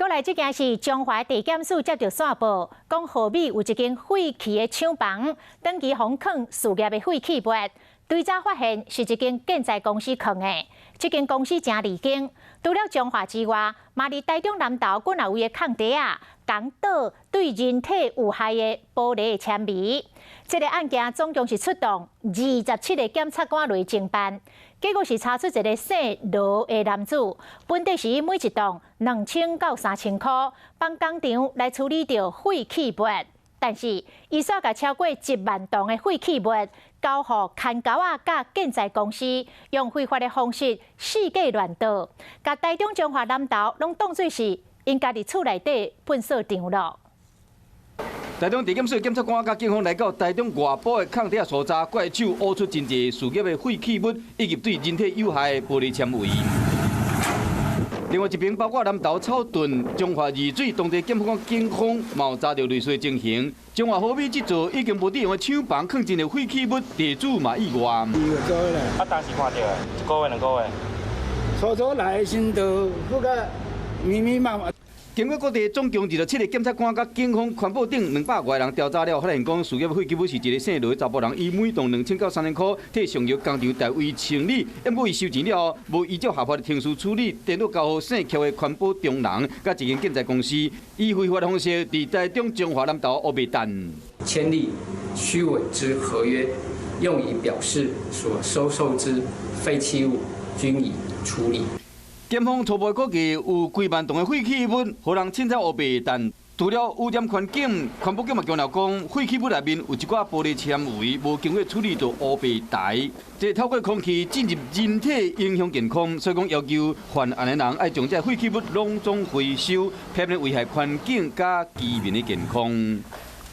來這件是彰化地檢署接著線報，講和美有一間廢棄的廠房，長期予人囥事業的廢棄物，追查發現是一間建材公司囥的。這間公司誠離經，除了彰化之外，嘛佇台中南投閣有的空地仔，共倒對人體有害的玻璃纖維。這个案件總共是出動27个檢察官來偵辦，結果是查出一个姓羅的男子，本底是每一棟2000到3000箍，幫工廠來處理著廢棄物，但是伊煞共超過1萬棟的廢棄物交予牽狗仔佮建材公司，用非法的方式四界亂倒，共台中彰化南投攏當做是𪜶家己厝內底糞掃場囉。台中地檢署檢察官佮警方來到台中外埔的空地仔所在，怪手挖出真濟事業的廢棄物以及對人體有害的玻璃纖維。另外一邊，包括南投草屯、彰化二水，當地檢察官警方嘛有查著類似的情形。彰化和美這座已經無佇用的廠房，囥真濟廢棄物，地主嘛意外。啊，當時看著的，一個月兩個月。初初來的時就閣較密密麻麻。經過各地總共27个檢察官佮警方環保等200外人調查了，發現講事業廢棄物是一個姓羅的查埔人，以每棟2000到3000箍替上游工廠代為清理，毋過伊收錢了後，無依照合法的程序處理，顛倒交予姓喬的環保中人佮一間建材公司，以非法的方式佇台中彰化南投烏白陳。簽立虛偽之合約，用以表示所收受之廢棄物均已處理。檢方初步估計有幾萬棟的廢棄物，予人凊彩烏白陳。除了污染環境，環保局嘛強調講，廢棄物內面有一寡玻璃纖維，無經過處理就烏白台，這透過空氣進入人體，影響健康，所以講要求犯案的人愛將這廢棄物攏總回收，避免危害環境佮居民的健康。